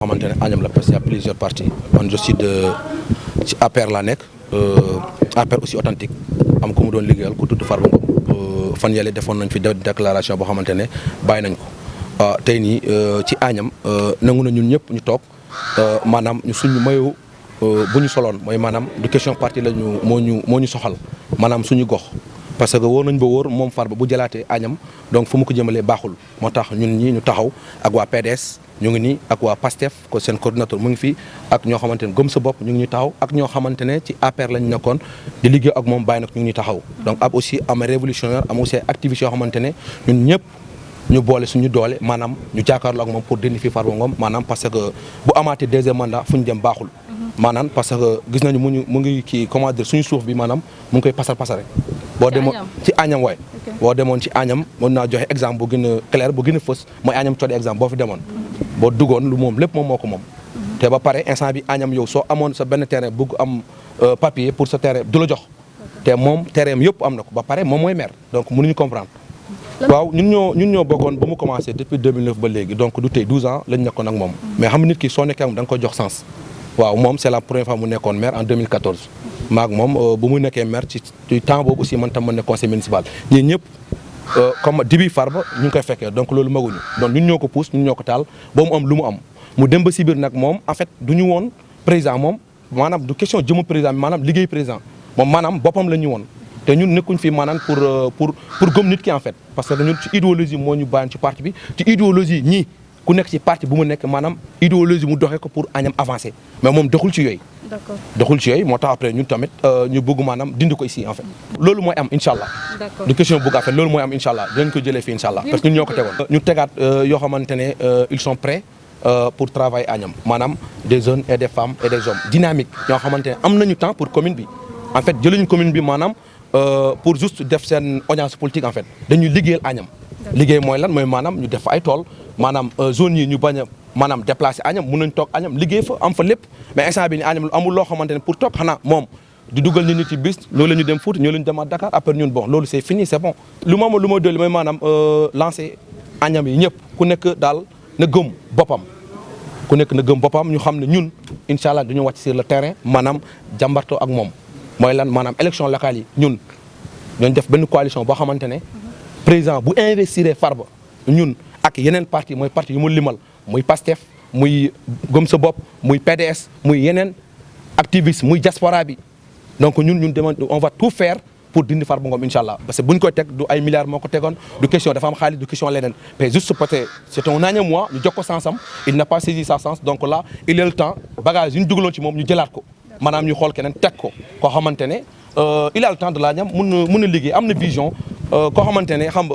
xamante ne Agnam la parce qu'il y a plusieurs partis man je suis de ci APR laa nekk APR aussi authentique am ku mu doon liggéeyal ku tudd Farba Ngom fan yële defoon nañ fi déclaration boo xamante ne bàyyi nañ ko tey nii ci Agnam nangu na ñun ñëpp ñu toog maanaam ñu suñu mayu bu ñu soloon mooy maanaam du question parti la ñu moo ñu soxal maanaam suñu gox parce que wóor nañ ba wóor moom Farba bu jëlaatee Agnam donc fu mu ko jëmalee baaxul moo tax ñun ñi ñu taxaw ak waa PDS ñu ngi nii ak waa PASTEF ko seen coordinateur mu ngi fi ak ñoo xamante ne gëm sa bopp ñu ngi ñu taxaw ak ñoo xamante ne ci APR lañ nekkoon di liggéey ak moom bàyyi nag ñu ngi ñu taxaw donc ab aussi am révolutionnaire am aussi activiste yoo xamante ne ñun ñëpp ñu boole suñu doole maanaam ñu jàkkaarloo ak moom pour dindi fi Farba Ngom maanaam parce que bu amaatee deuxième mandat fu ñu jëm baaxul maanaam parce que gis nañu mu ngi kii comment dire suñu suuf bi maanaam mu ngi koy pasare boo demoon ci Agnam waay boo demoon ci Agnam mën naa joxe exemple bu gën a clair bu gën a fës mooy Agnam Codé exemple boo fi demoon boo duggoon lu moom lépp moom moo ko moom te ba pare instant bi Agnam yow soo amoon sa benn terrain bëgg am papier pour sa terrain du la jox te moom terrain am yëpp am na ko ba pare moom mooy maire donc mënuñu comprendre waaw ñun ñoo bokkoon ba mu commencé depuis 2009 ba léegi donc du tey 12 ans lañ nekkoon ak moom mais xam nit ki soo nekkee am da nga koy jox sens waaw moom c'est la première fois mu nekkoon maire en 2014 maag moom bu mu nekkee maire ci temps boobu aussi man tam ma nekk conseil municipal ñii ñëpp comme dibi Farba ñu ngi koy fekkee donc loolu maguñu donc ñun ñoo ko pousse ñun ñoo ko taal ba mu am lu mu am mu dem ba si biir nag moom en fait du ñu woon président moom maanaam du question jëmu président bi maanaam liggéey président moom maanaam boppam la ñu woon te ñun nekkuñ fi maanaam pour gëm nit ki en fait parce que ñun ci idéologie moo ñu bàyyi ci parti bi ci idéologie ñii ku nekk ci parti bu mu nekk maanaam idéologie mu doxee ko pour Agnam avancer mais moom doxul ci yooyu. D'accord doxul ci yooyu moo tax après ñun tamit ñu bëgg maanaam dindi ko ici en fait. loolu mooy am incha allah. D'accord du question bëgg affaire loolu mooy am incha allah dinañ ko jëlee fii incha allah. parce que ñun ñoo ko tegoon. ñu tegaat yoo xamante ne ils sont prêts pour travailler Agnam maanaam des jeunes et des femmes et des hommes dynamiques ñoo xamante ne am nañu temps pour commune bi en fait jëluñu commune bi maanaam pour juste def seen audience politique en fait dañuy liggéeyal Agnam. liggéey mooy lan mooy maanaam ñu def ay tool maanaam zone yi ñu bañ a maanaam déplacer Agnam mun nañ toog Agnam liggéey fa am fa lépp mais instant bi ni Agnam amul loo xamante ne pour toog xanaa moom di dugal nit ñi ci bis loolu la ñu dem Fouta ñoo la ñu demaat Dakar après ñun bon loolu c'est fini c'est bon lu ma dolli mooy maanaam lancer Agnam yi ñëpp ku nekk daal na gëm boppam ku nekk na gëm boppam ñu xam ne ñun incha allah dañu wàcc sur le terrain maanaam jàmbartoo ak moom mooy lan maanaam élection locale yi ñun ñooñu def benn coalition boo xamante ne président bu investir Farba ñun ak yeneen parti mooy parti yu mu limal muy PASTEF muy gëm sa bopp muy PDS muy yeneen activiste muy diaspora bi donc ñun demande on va tout faire pour dindi Farba Ngom incha allah parce que buñ koy teg du ay milliards moo ko tegoon du question dafa am xaalis du question leneen mais juste peut-être c'est un Agnam mois ñu jox ko sensam il n'a pas saisi sa sens donc là il est le temps bagage yu ñu dugaloon ci moom ñu jëlaat ko maanaam ñu xool keneen teg ko koo xamante ne il a le temps de l'Agnam mun na liggéey am na vision koo xamante ne xam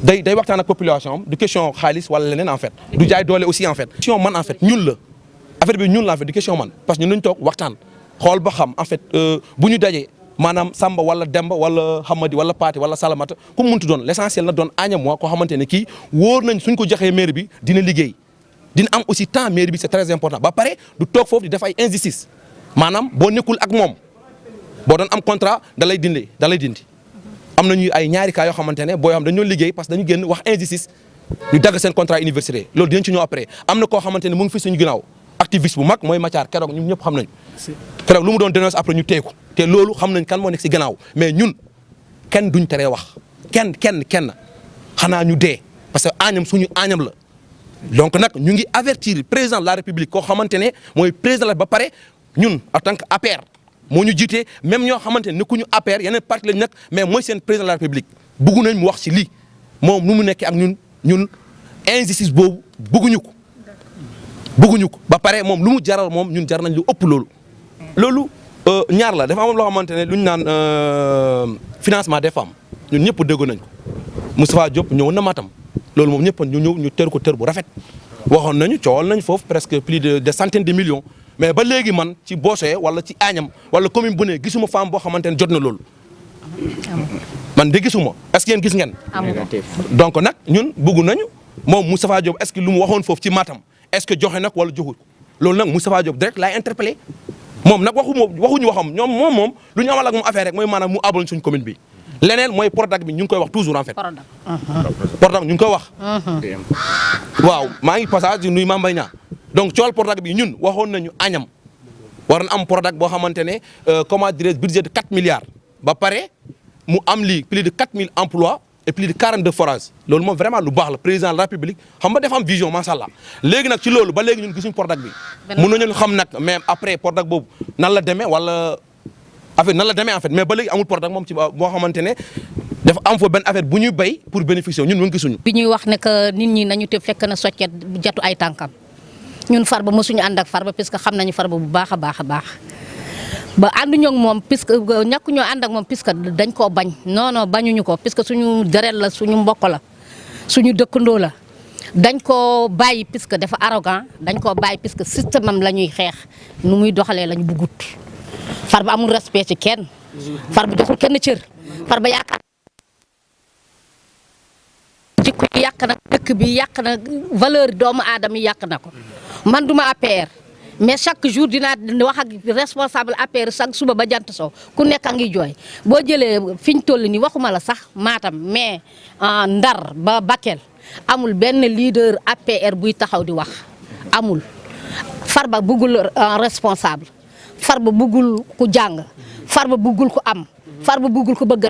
day waxtaan ak population am du question xaalis wala leneen en fait du jaay doole aussi en fait. question man en fait ñun la affaire bi ñun la en fait du question man parce que ñun nañu toog waxtaan xool ba xam en fait bu ñu dajee maanaam Samba wala Demba wala Hamadi wala Paate wala Salamata ku mu muntu doon l'essentiel na doon Agnam moi koo xamante ne kii wóor nañ suñ ko joxee maire bi dina liggéey dina am aussi temps maire bi c'est très important ba pare du toog foofu di def ay injustice maanaam boo nekkul ak moom boo doon am contrat da lay dindi am nañu ay ñaari cas yoo xamante ne boo xam dañoo liggéey parce que dañu génn wax injustice ñu dagg seen contrat université loolu dinañ ci ñëw après am na koo xamante ne mu ngi fi suñu ginnaaw activiste bu mag mooy Mathiar keroog ñun ñëpp xam nañu keroog lu mu doon dénonce après ñu téye ko te loolu xam nañ kan moo nekk si ginnaaw mais ñun kenn duñ teree wax kenn xanaa ñu dee parce que Agnam suñu Agnam la donc nag ñu ngi avertir président de la république koo xamante ne mooy président la ba pare ñun en tant que APR moo ñu jiite même ñoo xamante ne nekkuñu APR yeneen parti lañ nekk mais mooy seen président de la république bëggu nañ mu wax ci lii moom nu mu nekkee ak ñun injustice boobu bëgguñu ko ba pare moom lu mu jaral moom ñun jar nañ lu ëpp loolu ñaar la dafa am loo xamante ne lu ñu naan financement des femmes ñun ñëpp dégg nañ ko Moustapha Diop ñëwoon na Matam loolu moom ñëpp ñu ñëw ñu tër ko tër bu rafet waxoon nañu coowal nañ foofu presque plus de des centaines de millions mais ba léegi man ci Bossé wala ci Agnam wala commune bu ne gisuma femme boo xamante ne jot na loolu man de gisuma est-ce que yéen gis ngeen donc nag ñun bëgg nañu moom Moustapha Diop est-ce que lu mu waxoon foofu ci Matam est-ce que joxe nag wala joxul loolu nag Moustapha Diop direct laay interpellé moom nag waxuñu waxam ñoom moom lu ñu amal ak moom affaire rek mooy maanaam mu abal suñ commune bi leneen mooy Prodac bi ñu ngi koy wax toujours en fait Prodac ñu ngi koy wax waaw maa ngi passage nuyu Mame Mbaye Niang donc coowal Prodac bi ñun waxoon nañu añam war na am Prodac boo xamante ne comment dirais-je budget de 4 milliards ba pare mu am lii plus de 4000 emplois et plus de 42 forages loolu moom vraiment lu baax la président de la République xam nga dafa am vision macha allah léegi nag ci loolu ba léegi ñun gisuñu Prodac bi. mën nañu xam nag mais après Prodac boobu nan la demee wala affaire nan la demee en fait mais ba léegi amul Prodac moom ci boo xamante ne dafa am fa benn affaire bu ñuy béy pour bénéficier ñun ñu gisuñu. bi ñuy wax ne que nit ñi nañu te fekk na soccet jatu ay tànkam ñun Farba mosuñu ànd ak Farba puisque xam nañu Farba bu baax a baax a baax. ba ànduñoo ak moom puisque ñàkkuñoo ànd ak moom puisque dañ koo bañ non non bañuñu ko puisque suñu deret la suñu mbokk la suñu dëkkandoo la dañ koo bàyyi puisque dafa arrogant dañ koo bàyyi puisque système am la ñuy xeex nu muy doxalee lañ buggut Farba amul respect ci kenn Farba joxul kenn cër Farba yaakaar jikko yi yàq na dëkk bi yàq na valeur doomu aadama yi yàq na ko man duma APR mais chaque jour dinaa wax ak responsable APR chaque suba ba jant soo ku nekk a ngi jooy boo jëlee fi ñu toll nii waxuma la sax Matam mais Ndar ba Bakel amul benn leader APR buy taxaw di wax amul. Farba bëggul responsable Farba bëggul ku jàng Farba bëggul ku am Farba bëggul ku bëgg